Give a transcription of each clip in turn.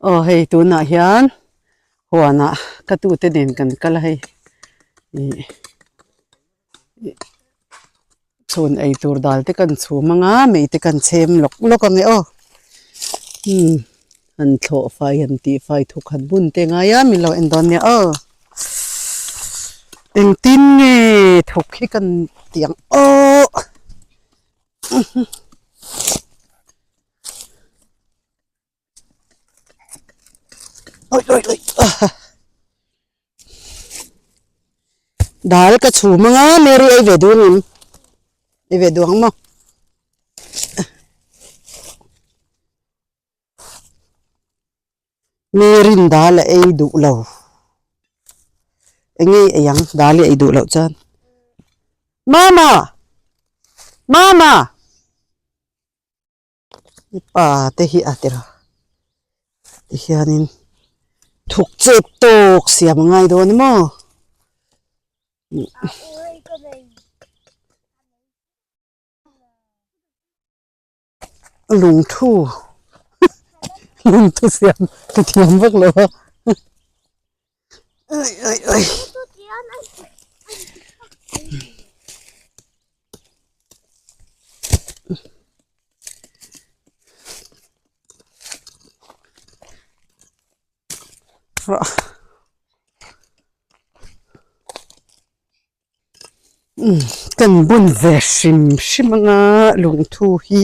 Aw hei tunah hian huanah ka tute nen kan kal a hei ih chhun ei tur dal te kan chhum anga mei te kan chhem lawk lawk ang e aw umm han thlawh fai han tih fai thuk han bun te ngai a min lo en dawn nia aw engtin nge thuk hi kan tih ang aw. Oi oi oi Dal ka chhum anga Mary ei ve duh angem ei ve duh ang maw Mary-in dal a ei duh lo eng nge ei ang dal hi a ei duh loh chuan Mama Mama. Mipa te hi a tirh a tihianin thuk chep tawk siam a ngai dawn maw lungthu lungthu siam ka thiam vak lo a ai ai ai. Kan bun ve hrim hrim anga lungthu hi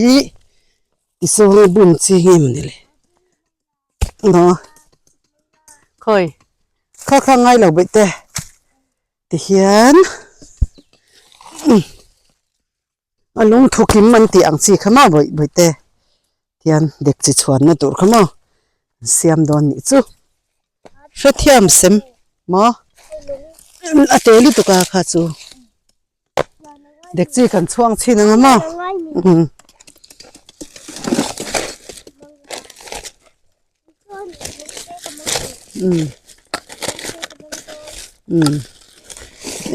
tisawn bun chi nge mawni le maw khawi kha kha ngai lo bawih te. Tihian a lungthu kim an tih ang chi kha maw bawih bawih te tihian dek chi chhuanna tur kha maw an siam dawn nih chu hrethiam sem maw a te lutuk a kha chu dek chi kan chhuang chhin ang a maw umm.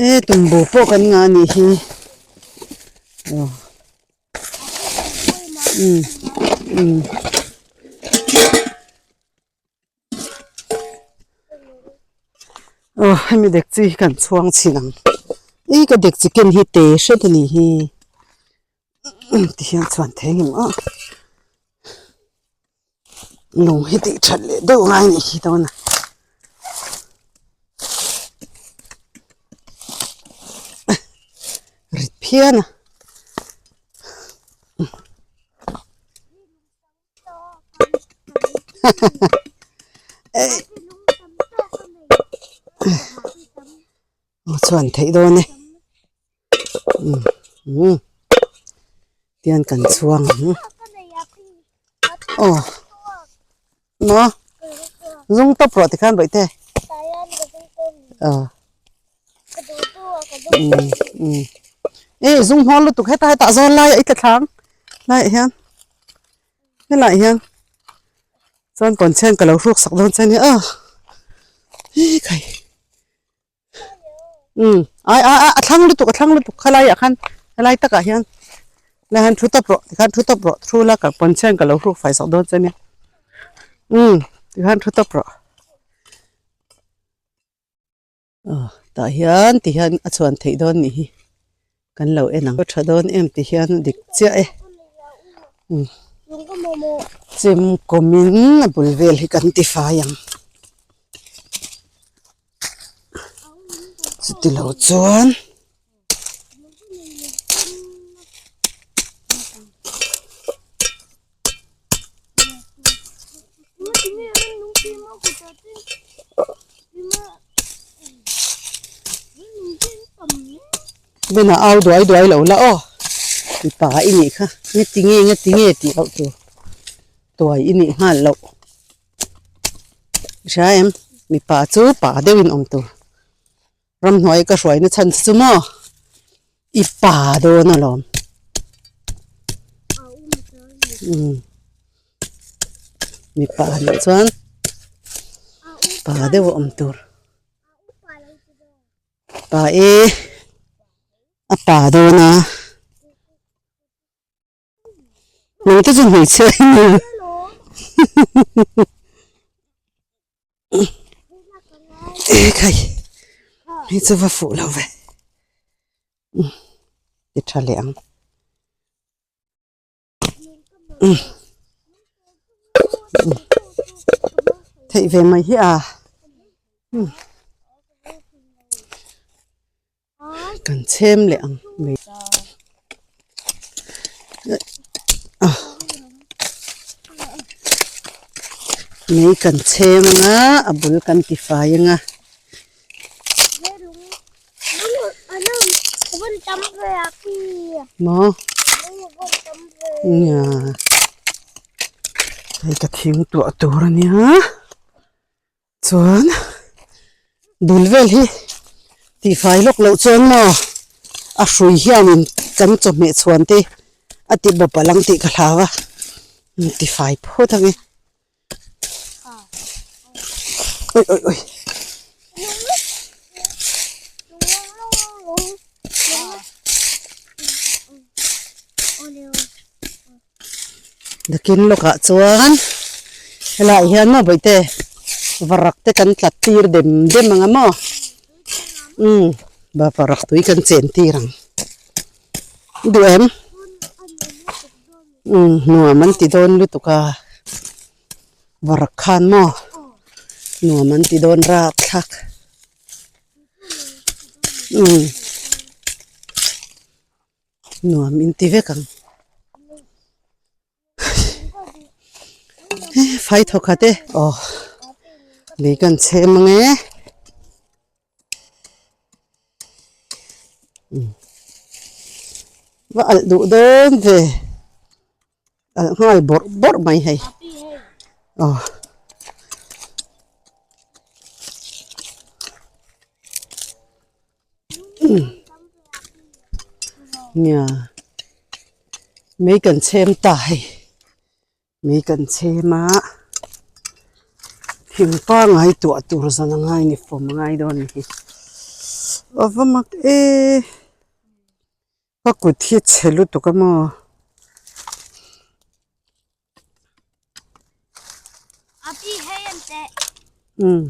E tumbu pawh kan ngah anih hi aw aw hemi dekchi hi kan chhuang chhin ang i ka dekchi ken hi te hret anih hi tihian chhuan thei ang em aw. Lung hi tih that leh deuh ngai anih hi dawn a. Rit phian a. Aw chuan theih dawn e. Umm tian kan chhuang ang aw maw zung tawp rawh tikhan bawih te aw umm umm e zung hmawl lutuk heta hetah zawn lai a i tla thlang laiah hian helaiah hian chuan kawnchhen ka lo hruk sak dawn che nia aw ekhai. Umm ai a a thlang lutuk a thlang lutuk khalai ah khan helai takah hian helai hian thu tawp rawh tikhan thu tawp rawh thu la ka pawn chhian ka lo hruk fai sak dawn che nia umm tikhan thu tawp rawh aw tah hian ti hian a chhuan theih dawn nih hi kan lo en ang a tha dawn em ti hian dik chiah e umm chem kawmin a bul vel hi kan ti fai ang. Chuti lo chuan Bena au duai duai lo la aw mipa i nih kha nge ti nge nge ti nge tih loh tur tuai i nih nghal loh. Hria em mipa chu pa deuhin awm tur ramhnuai ka hruaina chhan che chu maw i pa dawn alawm umm mipa nih chuan pa deuh a awm tur pa e a pa dawn a. Nang te chu hmeichhia i ni. Khai hei chu va fuh lo ve umm ti tha leh ang umm theih ve mai hi a umm kan chhem leh ang mai mei kan chhem anga a bul kan ti fai anga. Maw nia hei ka thing tuah tur ania. Chuan bul vel hi tihfai lawk loh chuan maw a hrui hianin kan chawhmeh chhuan te a ti bawp a lang tih ka hlau a tifai phawt ang e oi oi oi. Nakin lawkah chuan helaiah hian maw bawihte varak te kan tlat tir dem dem ang a maw umm va varak tui kan chen tir ang duh em umm nuam an ti dawn lutuk a varak khan maw nuam an ti dawn rapthlak umm. Nuam in ti vek ang. Fai thawk khat e. Aw lei kan chhem ang e. Va alh duh dawn ve. Alh nghal bawrh bawrh mai hei. Aw. Nia mei kan chhem ta hei mei kan chhem a thing pangai tuah tur zan a ngai ni fawm a ngai dawn a ni hi a va mak e ka kut hi chhe lutuk a maw. Umm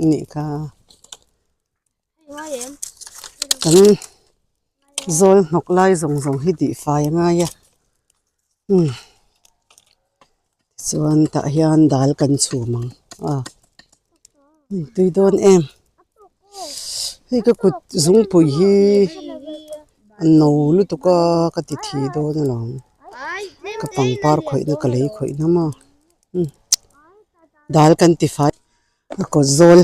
nih kha kan zawl hnawk lai zawng zawng hi tih fai a ngai a umm tichuan tah hian dal kan chhum ang a hei tui dawn em hei ka kut zungpui hi a no lutuk a ka ti thi dawn alawm. Ka pangpar khawihna ka lei khawihna maw umm dal kan ti fai a kawt zawl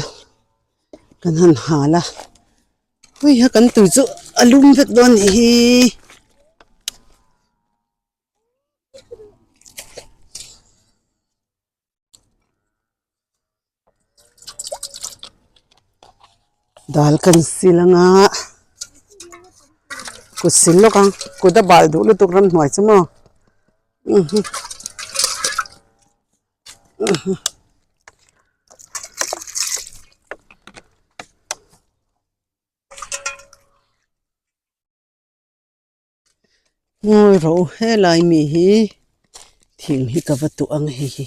kan han hal a hui ha kan tui chu a lum vek dawn nih hi. Dal kan sil anga kut sil lawk ang kut a bal duh lutuk ramhnuai chu maw Ngawi rawh u helai mi hi thing hi ka va tuah ang hei hi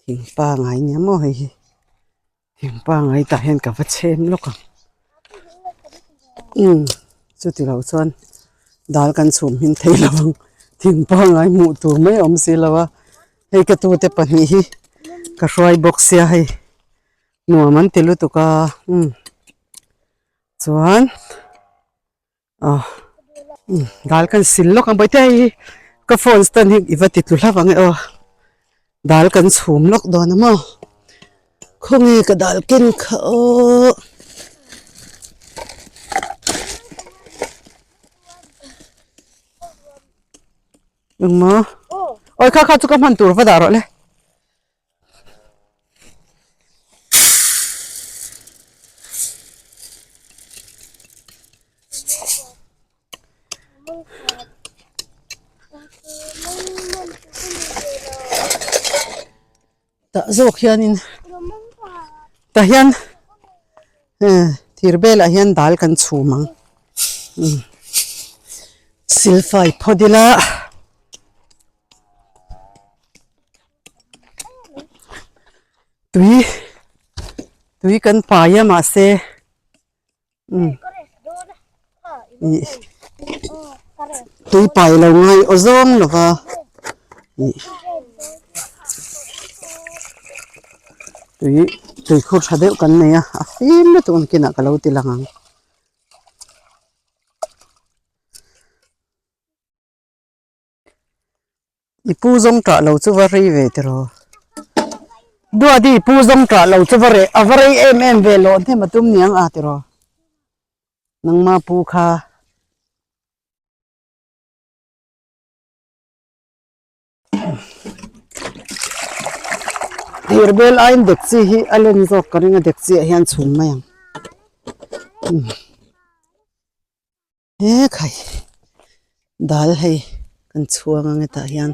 thing pangai nia maw hei hi thing pangai tah hian ka va chhem lawk ang umm chuti lo chuan dal kan chhum hmin thei lo ang thing pangai hmuh tur mai a awm si lo a hei ka tute pahnih hi ka hruai bawk sia hei nuam an ti lutuk a umm chuan. Aw umm dal kan sil lawk ang bawihte hei hi ka phone stand hi i va ti tlu hlauh ang e aw dal kan chhum lawk dawn a maw khawnge ka dal ken kha aw. Engmaw awi kha kha chu ka hman tur va dah rawh le. Tah zawk hianin tah hian thir velah hian dal kan chhum ang silfai phawt ila. Tui. Tui kan pai a mahse umm ih tui pai lo ngai aw zawng lo va ih tui tui khur tha deuh kan nei a a fim lutuk ang kinah ka lo ti lang ang. I pu zawng tah lo chu va rei ve tiraw? Duati i pu zawng tah lo chu va reh a va rei em em ve lawh hnem a tum niang a tiraw? Nangma pu kha. Thirbel aiin dekchi hi a len zawk ka ring a dekchi ah hian chhum mai ang. He khai dal hei kan chhuang ang hetah hian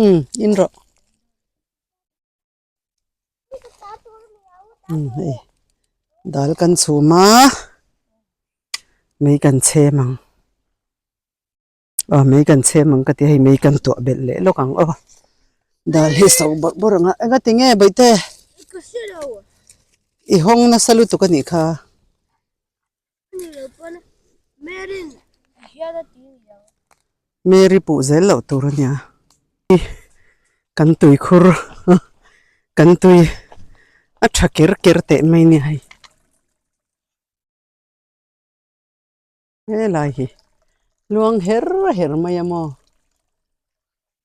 umm in rawh umm hei dal kan chhum a mei kan chhem ang aw mei kan chhem ang ka ti a hei mei kan tuah belh leh lawk ang aw dal hi so bawrh bawrh ang a engati nge bawihte i hawng nasa lutuk a nih kha. Mary puh zel loh tur a nia kan tuikhur kan tui a tha ker ker teh mai a nia hei. Helai hi luang her her mai a maw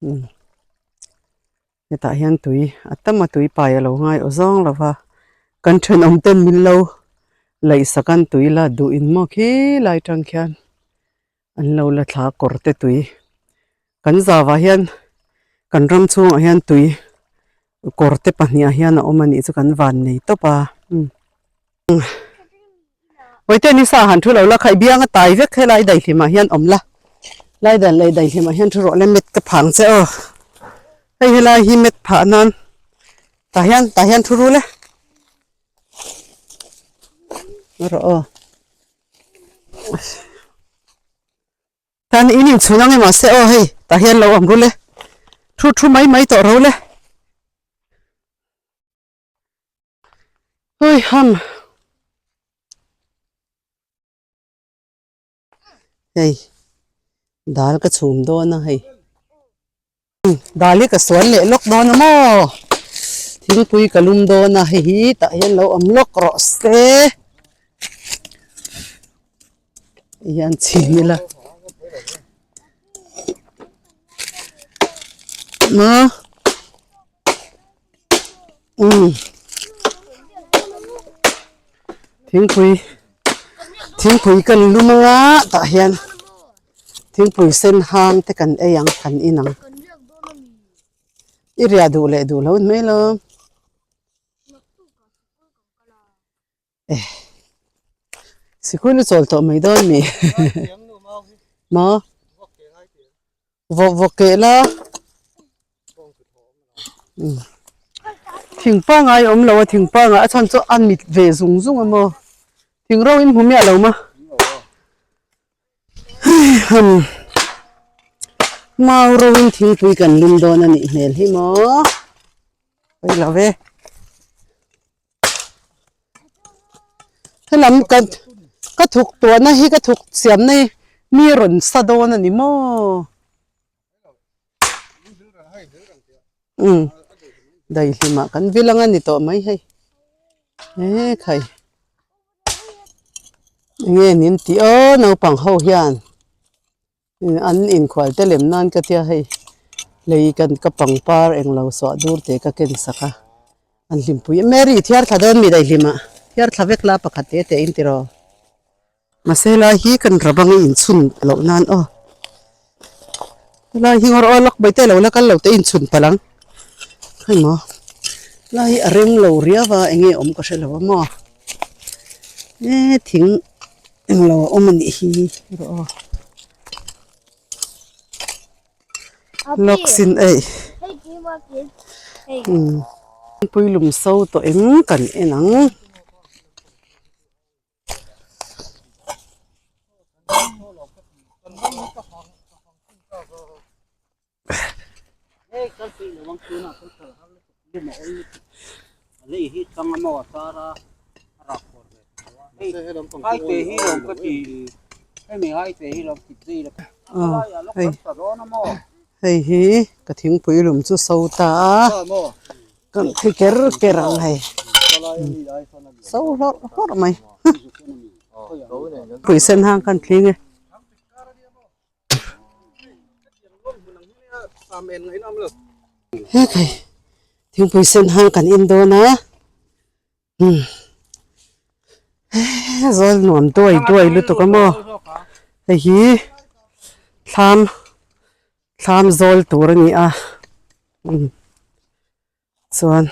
umm hetah hian tui a tam a tui pai a lo ngai aw zawng lo va kan thenawm ten min lo laih sak an tui la duh in maw khi lai tang khian an lo la thla kawr te tui kan zauah hian kan ram chhungah hian tui kawr te pahnih ah hian a awm a nih chu kan van nei tawp a umm. Hawite ni sa han thu lo la khaih biang a tai vek helai daihlim ah hian awm la lai dan leh daihlim ah hian thu rawh le met ka phang che aw hei helai hi met phah nan tah hian tah hian thu ru le rawh aw. Tan in inchhun ang emaw se aw hei tah hian lo awm ru le thu thu mai mai tawh ro le. Ui ham. Hei dal ka chhum dawn a hei. Dal hi ka sual leh lawk dawn a maw. Thingpui ka lum dawn a hei hi tah hian lo awm lawk rawh se. Hei hian chhin ila. Maw. Umm thingpui thingpui kan lum anga tah hian thingpui sen hang te kan ei ang kan in ang i riah duh leh duh lo mai lo eh sikul i chawl tawh mai dawn mi maw. Vawk vawk keh la thing pangai a awm lo a thing pangai a chhan chu a mit ve zung zung a maw thing ro in hmu miah lo ma hei mau ro in thingpui kan lum dawn a nih hmel hi maw pawi lo ve. Helam ka ka thuk tuahna hi ka thuk siamna hi mi rawn sa dawn a ni maw? Umm daihlimah kan vil ang a ni tawh mai hei he khai enge nin tih aw naupang ho hian. An inkhual te lem nan ka tia hei lei kan ka pangpar englo suah dur te ka ken sak a an hlimpui a Mary thiar thla dawn mi daihlim ah thiar thla vek la pakhat te te in tiraw mahse helai hi kan rabang a inchhun loh nan aw helai hi ngawr aw lak mai te lo la kal lo te inchhun palh ang hei maw helai hi a rem lo riau a enge awm ka hre lo a maw e thing. Englo a awm a nih hi rawh aw. Lawksin ei. Umm puilum so tawh em kan en ang. Lei hi tlang a maw a tar a, a rak khawr ve tho a. Hei hai te hi lawm ka ti, hemi hai te hi lawm ti zui la. Aw hei hei hi ka thingpui lum chu so ta a, kan thi ker ker ang hei so hlawrh hlawrh mai pui sen hang khan thling e. Hekhai thingpui sen hang kan en dawn a umm zawl nuam duai duai lutuk a maw hei hi thlam thlam zawl tur a ni a umm chuan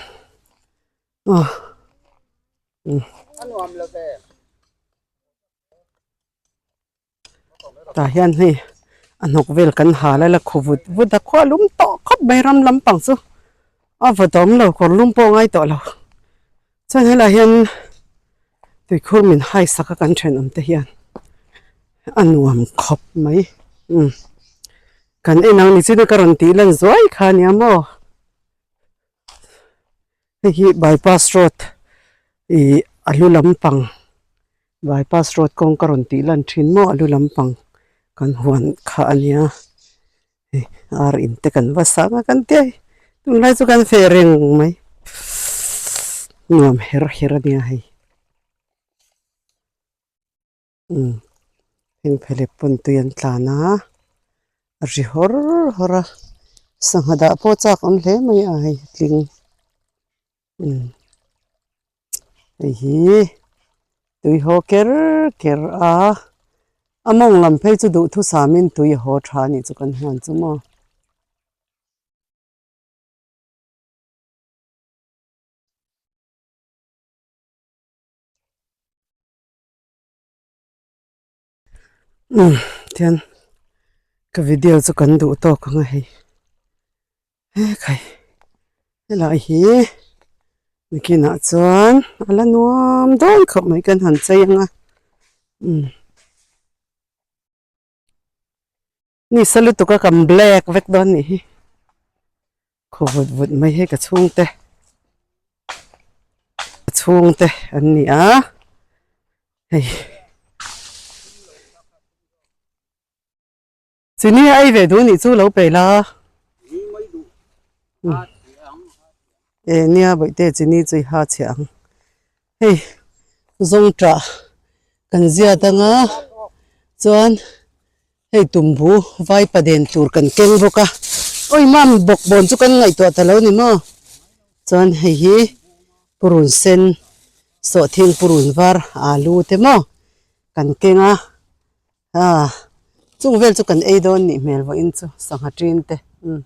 aw umm. Tah hian hei a hnawk vel kan hal a la khu vut vut a khua lum tawh khawp mai ram lampang chu a vawt awm lo kawr lum pawh a ngai tawh lo chuan helaiah hian tuikhur min hai sak a kan thenawm te hian a nuam khawp mai umm kan en ang ni chin a ka rawn tih lan zuai kha nia maw. Hei hi bypass road ih a lu lampang bypass road kawng ka rawn tih lan thin maw a lu lampang kan huan kha a nia hei ar in te kan va sang a kan tia hei tunlai chu kan feh reng mai nuam her her a nia hei umm heng phelep pawn tui an tlan a a ri hawr hawr a sangha dah pawh chak awm hle mai a hei tling umm hei hi tui haw ker ker a a mawng lam phei chu duhthusam in tui a haw tha a nih chu kan huan chu maw. Umm tihian ka video chu kan duh tawk ang a hei hekhai helai hi nikinah chuan a la nuam dawn khawp mai kan han chei ang a umm ni sa lutuk a kan black vek dawn nih hi khaw vut vut mai hi ka chhungte ka chhungte an ni a hei chini a ei ve duh nih chu lo pe la e nia bawihte chini chu i ha chhiah ang hei zawngṭah kan ziat anga chuan. Hei tumbu vai paden tur kan keng bawk a, awi mam bawkbawn chu kan ngaihtuah ta lo ni maw? Chuan hei hi purun sen sawhthing purun var alu te maw kan keng a, aa chung vel chu kan ei dawn nih hmel vawiin chu sangha ṭin te umm.